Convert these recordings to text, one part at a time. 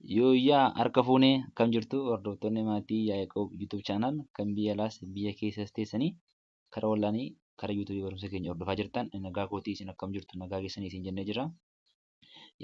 Yooyyaa harka fuunee akkam jirtu hordoftoonni maatii Yaaqoob YouTube channel kan biyya alaas biyya keessas teessanii karaa onlaayinii karaa YouTube barumsa keenya hordofaa jirtan nagaa kootii isin akkam jirtu nagaa keessanii isin jennee jirra.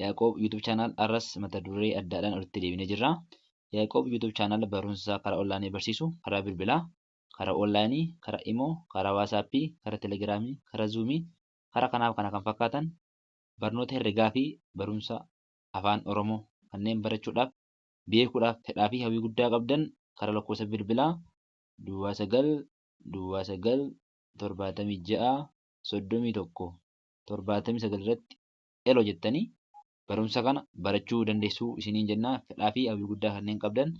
Yaaqoob YouTube channel arras mata duree addaadhaan walitti deebinee jirra. Yaaqoob YouTube channel barumsa karaa onlaayinii barsiisu karaa bilbilaa, karaa onlaayinii, karaa imo, karaa WhatsApp, karaa Telegramii, karaa Zoomii, karaa kanaaf kana kan fakkaatan barnoota herregaa fi barumsa Afaan Oromoo kanneen barachuudhaaf, beekuudhaaf fedhaa fi hawwii guddaa qabdan karaa lakkoofsa bilbilaa duwwaa 9 duwwaa 9 76 31 79 irratti elo jettanii barumsa kana barachuu dandeessu isiniin jenna. Fedhaa fi hawwii guddaa kanneen qabdan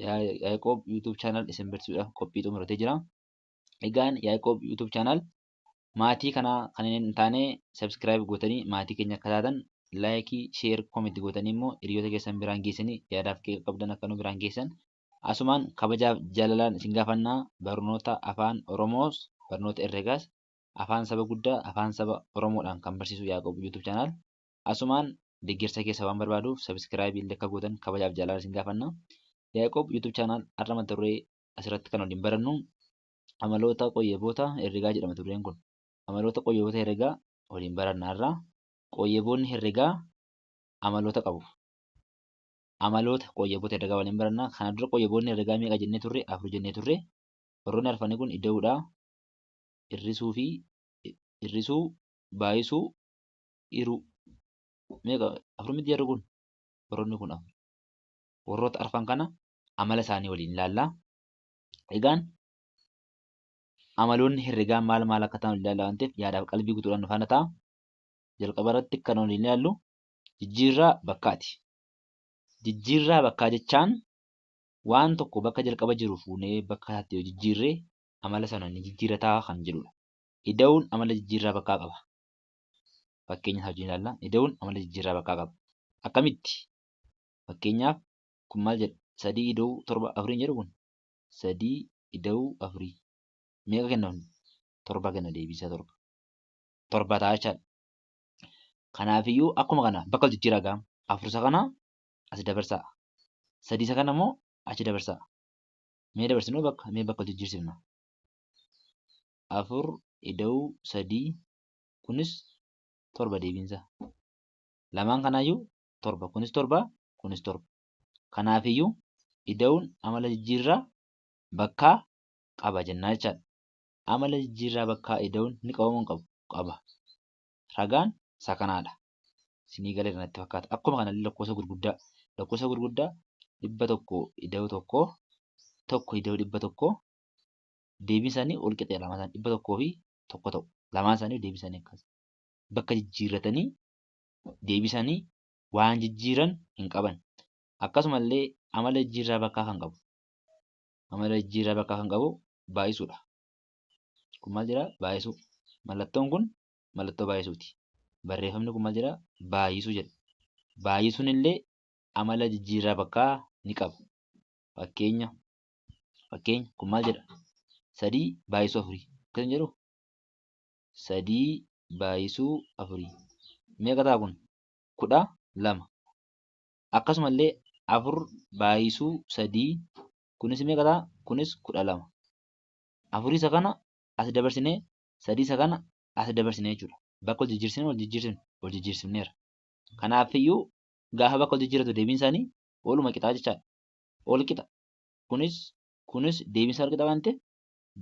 Yaaqoob YouTube channel isin barsiisuudhaaf qophii xumuratee jira. Egaan Yaaqoob YouTube channel maatii kanaa kan hin taane subscribe gootanii maatii keenya akka taatan laayikii, share, comment gootanii immoo hiriyoota keessan biraan geessanii yaadaaf qeeqa qabdan akka nu biraan geessan asumaan kabajaaf jaalalaan isin gaafannaa. Barnoota afaan Oromoos barnoota herregaas afaan saba guddaa afaan saba Oromoodhaan kan barsiisu Yaaqoob YouTube channel asumaan deeggarsa keessa waan barbaaduuf subscribe illee akka gootan kabajaaf jaalalaan isin gaafanna. Yaaqoob YouTube channel har'a mata duree asirratti kan waliin barannu amaloota qoyyaboota herregaa jedhama mata dureen kun. Amaloota qoyyaboota herregaa waliin baranna har'a. Qoyyaboonni herregaa amaloota qabu. Amaloota qoyyaboota herregaa waliin baranna. Kana dura qoyyaboonni herregaa meeqa jennee turre? Afur jennee turre. Warroonni arfanii kun ida'uudha, hir'isuu fi hir'isuu, baay'isuu, hiruu. Meeqa? Afur miti jarri kun? Warroonni kun afur. Warroota arfan kana amala isaanii waliin ilaalla. Egaan amaloonni herregaa maal maal akka ta'an ilaalla waan ta'eef yaadaaf qalbii guutuudhaan nu faana ta'a. Jalqaba irratti kan waliin ilaallu jijjiirraa bakkaati. Jijjiirraa bakkaa jechaan waan tokko bakka jalqaba jiru fuunee bakka isaatti yoo jijjiirre amala sana ni jijjiirataa kan jedhudha. Ida'uun amala jijjiirraa bakkaa qaba. Fakkeenya isaa wajjin ilaalla. Ida'uun amala jijjiirraa bakkaa qaba. Akkamitti? Fakkeenyaaf kun maal jedha? Sadii ida'uu torba afuriin jedhu kun sadii ida'uu afurii meeqa kenna kun? Torba kenna deebiisaa torba. Torba ta'a jechaadha. Kanaafiyyuu akkuma kana bakka wal jijjiiraa gaama. Afur isa kana as dabarsaa. Sadii isa kana immoo achi dabarsaa. Mee dabarsinuu bakka mee bakka wal jijjiirsifna. Afur ida'uu sadii kunis torba deebiinsaa. Lamaan kanaayyuu torba kunis torba kunis torba. Kanaafiyyuu ida'uun amala jijjiirraa bakkaa qaba jennaa jechaadha. Amala jijjiirraa bakkaa ida'uun ni qaba moo hin qabu? Qaba. Ragaan isa kanaadha. Isinii galeera natti fakkaata. Akkuma kanallee lakkoofsa gurguddaa lakkoofsa gurguddaa 100 ida'uu tokko tokko ida'uu 100 deebiin isaanii wal qixxee lamaan isaanii 101 ta'u. Lamaan isaanii deebiin isaanii akkas. Bakka jijjiirratanii deebii isaanii waan jijjiiran hin qaban. Akkasumallee amala jijjiirraa bakkaa kan qabu. Amala jijjiirraa bakkaa kan qabu baay'isuudha. Kun maal jedhaa? Baay'isuu. Mallattoon kun mallattoo baay'isuuti. Barreeffamni kun maal jedhaa? Baay'isuu jedha. Baay'isuun illee amala jijjiirraa bakkaa ni qaba. Fakkeenya fakkeenya kun maal jedha? Sadii baay'isuu afurii. Akkas hin jedhuu? Sadii baay'isuu afurii. Meeqa ta'a kun? 12. Akkasumallee afur baay'isuu sadii kunis meeqa ta'a? Kunis 12. Afurii isa kana as dabarsinee sadii isa kana as dabarsinee jechuudha. Bakka wal jijjiirsine wal jijjiirsifne wal jijjiirsifneera. Kanaafiyyuu gaafa bakka wal jijjiiratu deebiin isaanii waluma qixaa jechaadha. Wal qixa. Kunis kunis deebiin isaa wal qixa waan ta'eef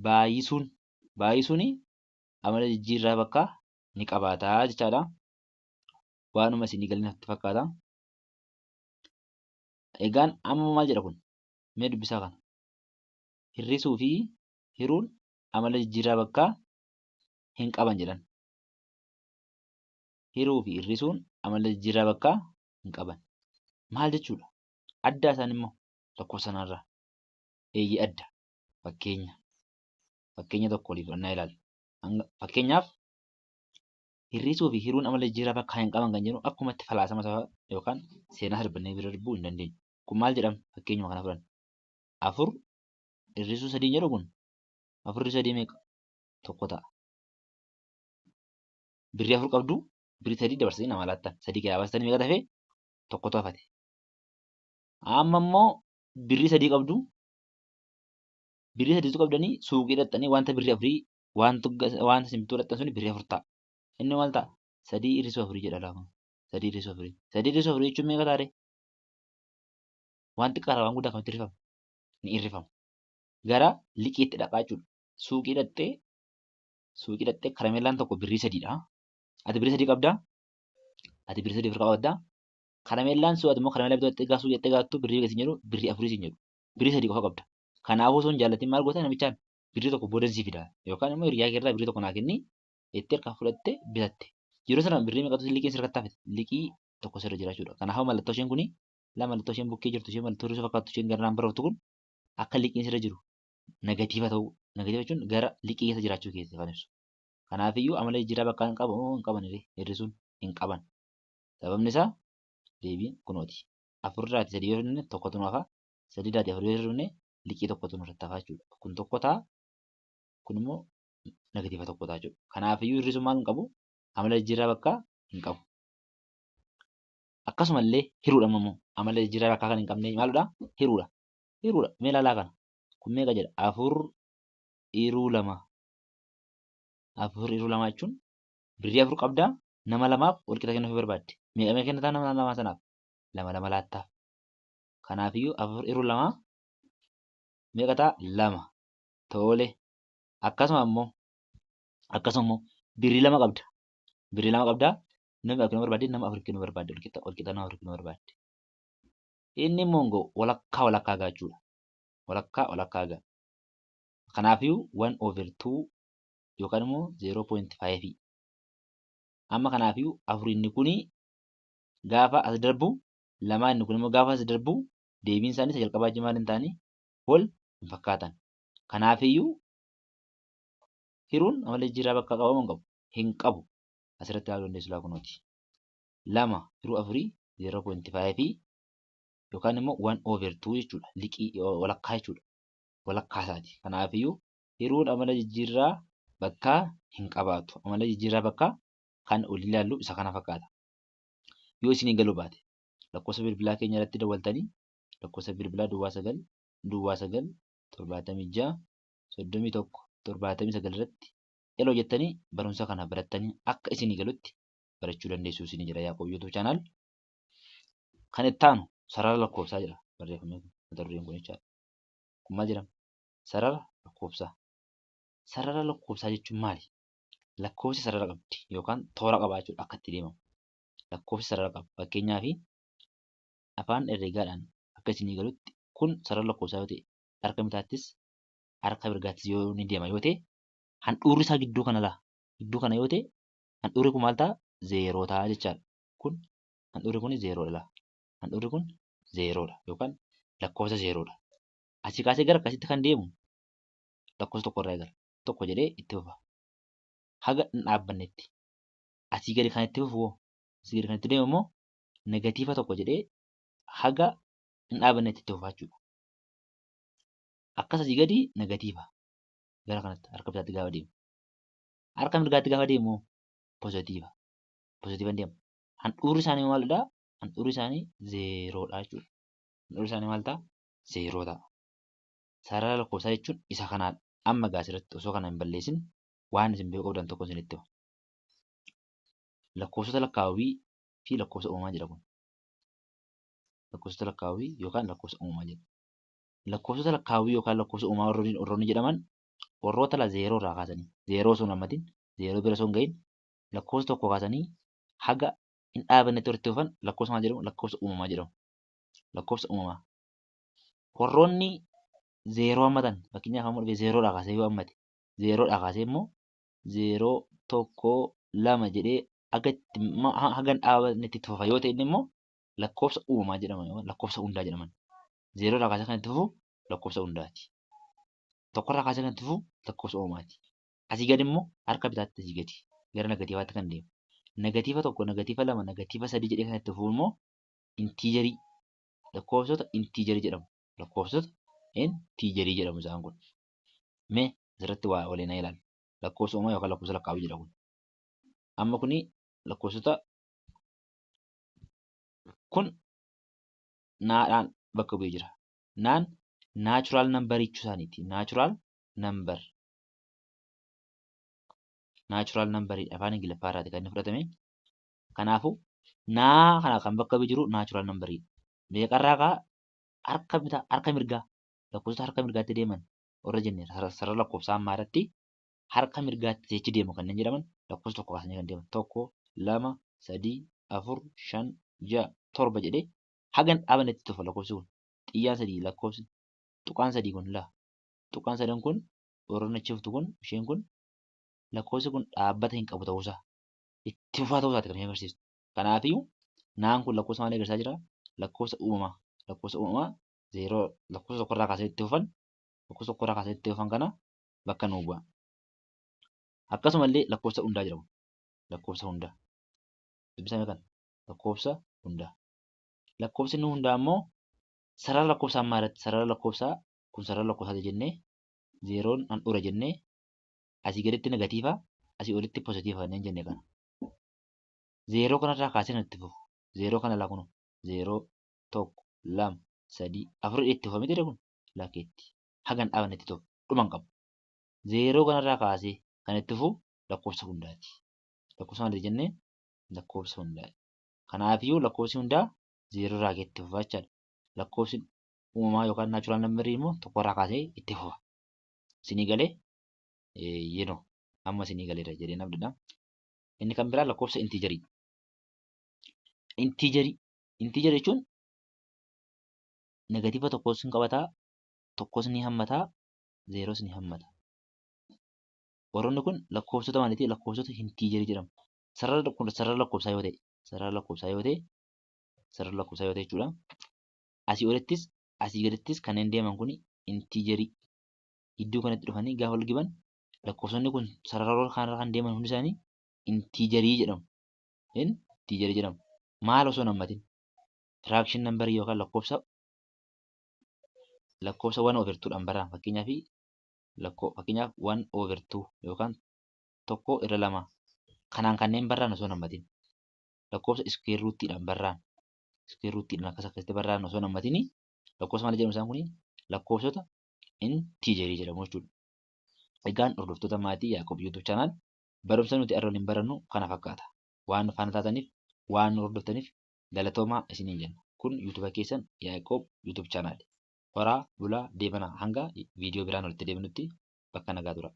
baay'isuun baay'isuun amala jijjiirraa bakkaa ni qabaata jechaadha. Waanuma isinii galee natti fakkaata. Egaan amma maal jedha kun? Mee dubbisaa kana. Hir'isuu fi hiruun amala jijjiirraa bakkaa hin qaban jedhan. Hiruu fi hir'isuun amala jijjiirraa bakkaa hin qaban. Maal jechuudha? Addaa isaan immoo lakkoofsa sanarraa. Eeyyee adda. Fakkeenya. Fakkeenya tokko waliif fudhannaa ilaalla. Fakkeenyaaf hir'isuu fi hiruun amala jijjiirraa bakkaa hin qaban kan jennu akkumatti falaasama isaa yookaan seenaa darbannee bira darbuu hin dandeenyu. Kun maal jedhama? Fakkeenyuma kana fudhanna. Afur hir'isuu sadii jedhu kun afur hir'isuu sadii meeqa? Tokko ta'a. Birrii afur qabdu birrii sadii dabarsanii namaa laattan. Sadii keessaa baastanii meeqa tafe? Tokkotu hafate. Amma immoo birrii 3 qabdu. Birrii 3tu qabdanii suuqii dhaqxanii wanta birrii 4 wanta isin bituu dhaqxan suni birrii 4 ta'a. Inni maal ta'a? 3 hir'isuu 4 jedha laa kun. 3 hir'isuu 4. 3 hir'isuu 4 jechuun meeqa ta'a ree? Waan xiqqaarraa waan guddaa akkamitti hir'ifama? Ni hir'ifama. Gara liqiitti dhaqaa jechuudha. Suuqii dhaqxee suuqii dhaqxee karameellaan tokko birrii 3dha. Ati birrii 3 qabdaa? Ati birrii 3 ofirraa qabdaa? Karameellaan sun ati immoo karameellaa bituu dhaqxee gaafa suuqii dhaqxee gaaftu birrii meeqa siin jedhu? Birrii 4 siin jedhu. Birrii 3 qofa qabda. Kanaafuu osoo hin jaallatin maal goota namichaan birrii tokko boodan sii fida yookaan immoo hiriyaa keerraa birrii tokko naa kenni jettee harkaa fudhatte bitatte. Yeroo sana birrii meeqatu liqiin sirratti hafe? Liqii tokko sirra jira jechuudha. Kanaafuu mallattoo isheen kuni laa mallattoo isheen bukkee jirtu isheen mallattoo hir'isuu fakkaattu isheen gara naan baroftu kun akka liqiin sirra jiru negatiiva ta'uu negatiiva jechuun gara liqii keessa jiraachuu keessa kan ibsu. Kanaafiyyuu amala jijjiirraa bakkaa hin qabu hin qaban hir'isuun hin qaban. Sababni isaa deebiin kunooti. Afurraati sadii yoo hir'ifne tokkotu nu hafa. Sadiirraatii afur yoo hir'ifne liqii tokkotu nurratti hafa jechuudha. Kun tokko ta'a. Kun immoo negatiiva tokko ta'a jechuudha. Kanaafiyyuu hir'isuun maal hin qabu? Amala jijjiirraa bakkaa hin qabu. Akkasumallee hiruudha immoo amala jijjiirraa bakkaa kan hin qabne maalidha? Hiruudha. Hiruudha. Mee ilaalaa kana. Kun meeqa jedha? Afur hiruu lama. Afur hiruu lama jechuun birrii afur qabdaa nama lamaaf wal qixa kennuufii barbaadde. Meeqa meeqa kennitaa nama lamaa sanaaf? Lama lama laattaaf. Kanaafiyyuu afur hiruu lama meeqa ta'a? Lama. Tole. Akkasuma immoo akkasuma immoo birrii lama qabda. Birrii lama qabdaa nama kennuu barbaadde nama afur kennuu barbaadde wal qixa wal qixa nama afur kennuu barbaadde. Inni immoo hin ga'u walakkaa walakkaa ga'a jechuudha. Walakkaa walakkaa ga'a. Kanaafiyyuu 1 over 2 yookaan immoo 0.5. Amma kanaafiyyuu afur inni kuni gaafa as darbu lamaa inni kun immoo gaafa as darbu deebiin isaanii isa jalqabaa wajjin maal hin ta'anii wal hin fakkaatan. Kanaafiyyuu hiruun amala jijjiirraa bakka qabamu hin qabu. Hin qabu. Asirratti ilaaluu dandeessu laa kunooti. Lama hiruu afurii 0.5 yookaan immoo 1 over 2 jechuudha. Liqii walakkaa jechuudha. Walakkaa isaati. Kanaafiyyuu hiruun amala jijjiirraa bakkaa hin qabaatu. Amala jijjiirraa bakkaa kan olii ilaallu isa kana fakkaata. Yoo isinii galuu baate lakkoofsa bilbilaa keenya irratti dawwaltanii lakkoofsa bilbilaa duwwaa 9 duwwaa 9 76 31 79 irratti eloo jettanii barumsa kana barattanii akka isinii galutti barachuu dandeessu isinii jedha Yaaqoob YouTube channel. Kan itti aanu sarara lakkoofsaa jedha barreeffamni kun mata dureen kun jechaadha. Kun maal jedhama? Sarara lakkoofsaa. Sarara lakkoofsaa jechuun maali? Lakkoofsi sarara qabdi yookaan toora qaba jechuudha akka itti deemamu. Lakkoofsi sarara qaba. Fakkeenyaaf afaan herreegaadhaan akka isinii galutti kun sarara lakkoofsaa yoo ta'e harka bitaattis harka mirgaattis yoo ni deema yoo ta'e handhuurri isaa gidduu kana laa gidduu kana yoo ta'e handhuurri kun maal ta'a? Zeeroo ta'a jechaadha. Kun handhuurri kun zeeroodha laa. Handhuurri kun zeeroodha yookaan lakkoofsa zeeroodha. Asii kaasee gara akkasitti kan deemu lakkoofsa tokko irraa eegala. Tokko jedhee itti fufa. Haga hin dhaabbannetti. Asii gadi kan itti fufu hoo? Asii gadi kan itti deemu immoo negatiiva tokko jedhee haga hin dhaabannetti itti fufa jechuudha. Akkas asii gadi negatiiva gara kanatti harka bitaatti gaafa deemu. Harka mirgaatti gaafa deemu pozitiiva. Pozitiiva deema. Handhuurri isaanii maalidha? Handhuurri isaanii zeeroodha jechuudha. Handhuurri isaanii maal ta'a? Zeeroo ta'a. Sarara lakkoofsaa jechuun isa kanaadha. Amma egaa asirratti osoo kana hin balleessin waan isin beekuu qabdan tokko isinitti hima. Lakkoofsota lakkaawwii fi lakkoofsa uumamaa jedha kun. Lakkoofsota lakkaawwii yookaan lakkoofsa uumamaa jedha. Lakkoofsota lakkaawwii yookaan lakkoofsa uumamaa warroonni jedhaman warroota la zeeroo irraa kaasanii zeeroo osoo hin hammatin zeeroo bira osoo hin gahin lakkoofsa tokko kaasanii haga hin dhaabannetti walitti fufan lakkoofsa maal jedhamu? Lakkoofsa uumamaa jedhamu. Lakkoofsa uumamaa. Warroonni zeeroo hammatan fakkeenyaaf amma dhufee zeeroodhaa kaasee yoo hammate zeeroodhaa kaasee immoo zeeroo tokko lama jedhee haga itti haga hin dhaabannetti itti fufa yoo ta'e inni immoo lakkoofsa uumamaa jedhama lakkoofsa hundaa jedhaman. Zeeroodhaa kaasee kan itti fufu lakkoofsa hundaati. Tokkorraa kaasee kan itti fufu lakkoofsa uumamaati. Asii gadi immoo harka bitaatti asii gadi gara negatiivaatti kan deemu. Negatiiva tokko, negatiiva lama, negatiiva sadii jedhee kan itti fufu immoo intiijarii lakkoofsota intiijarii jedhamu. Lakkoofsota intiijarii jedhamu isaan kun. Mee asirratti waa waliin haa ilaallu. Lakkoofsa uumamaa yookaan lakkoofsa lakkaawwii jedha kun. Amma kuni lakkoofsota kun naadhaan bakka bu'ee jira. Naan natural number jechuu isaaniiti. Natural number. Natural number afaan Ingiliffaa irraati kan inni fudhatame. Kanaafuu naa kana kan bakka bu'ee jiru natural number. Meeqarraa kaa harka bitaa harka mirgaa lakkoofsota harka mirgaatti deeman warra jenne sarara lakkoofsaa ammaa irratti harka mirgaatti jechi deemu kanneen jedhaman lakkoofsa tokko kaasanii kan deeman 1, 2, 3, 4, 5, 6, 7 jedhee haga hin dhaabannetti itti fufa lakkoofsi kun. Xiyyaan sadii lakkoofsi tuqaan sadii kun laa tuqaan sadan kun warroonni achi fuftu kun isheen kun lakkoofsi kun dhaabbata hin qabu ta'uusaa itti fufaa ta'uusaati kan isheen agarsiistu. Kanaafiyyuu naan kun lakkoofsa maalii agarsiisaa jira? Lakkoofsa uumamaa. Lakkoofsa uumamaa zeeroo lakkoofsa tokkorraa kaasee itti fufan lakkoofsa tokkorraa kaasee itti fufan kana bakka nuu bu'a. Akkasumallee lakkoofsa hundaa jira kun. Lakkoofsa hundaa. Dubbisame kana. Lakkoofsa hundaa. Lakkoofsi inni hundaa immoo sarara lakkoofsa ammaa irratti sarara lakkoofsaa kun sarara lakkoofsaati jennee zeeroon handhuura jennee asii gaditti negatiiva asii olitti pozitiiva kanneen jenne kana. Zeeroo kanarraa kaasee kan itti fufu. Zeeroo kana laa kunoo. Zeeroo, 1, 2, 3, 4 itti fufa miti kun lakkeetti. Haga hin dhaabannetti itti fufa. Dhuma hin qabu. Zeeroo kanarraa kaasee kan itti fufu lakkoofsa hundaati. Lakkoofsa maaliiti jennee? Lakkoofsa hundaati. Kanaafiyyuu lakkoofsi hundaa zeeroo irraa ka'ee itti fufa jechaadha. Lakkoofsi uumamaa yookaan naachuraal nambarii immoo tokkorraa kaasee itti fufa. Isinii galee? Eeyyeenoo. Amma isinii galeera jedheen abdadha. Inni kan biraa lakkoofsa intiijarii. Intiijarii. Intiijarii jechuun negatiiva tokkos ni qabataa, tokkos ni hammataa, zeeroos ni hammata. Warroonni kun lakkoofsota maaliiti? Lakkoofsota intiijarii jedhamu. Sarara kun sarara lakkoofsaa yoo ta'e, sarara lakkoofsaa yoo ta'e, sarara lakkoofsaa yoo ta'e jechuudha. Asii olittis asii gadittis kanneen deeman kun intiijarii gidduu kanatti dhufanii gaafa wal giban lakkoofsonni kun sarara kanarra kan deeman hundi isaanii intiijarii jedhamu. Intiijarii jedhamu. Maal osoo hin hammatin firaakshin nambarii yookaan lakkoofsa lakkoofsa 1 over 2 dhaan baraan fakkeenyaaf fakkeenyaaf 1 over 2 yookaan 1/2 kanaan kanneen barraan osoo hin hammatin lakkoofsa iskuweer ruuttiidhaan barraan iskuweer ruuttiidhaan akkas akkasitti barraan osoo hin hammatin lakkoofsa maal jedhamu isaan kun lakkoofsota intiijarii jedhamu jechuudha. Egaan hordoftoota maatii Yaaqoob YouTube channel barumsa nuti har'a waliin barannu kana fakkaata. Waan nu faana taataniif waan nu hordoftaniif galatoomaa isiniin jenna. Kun YouTube keessan Yaaqoob YouTube channel. Horaa bulaa deebanaa hanga viidiyoo biraan walitti deebinutti bakka nagaa turaa.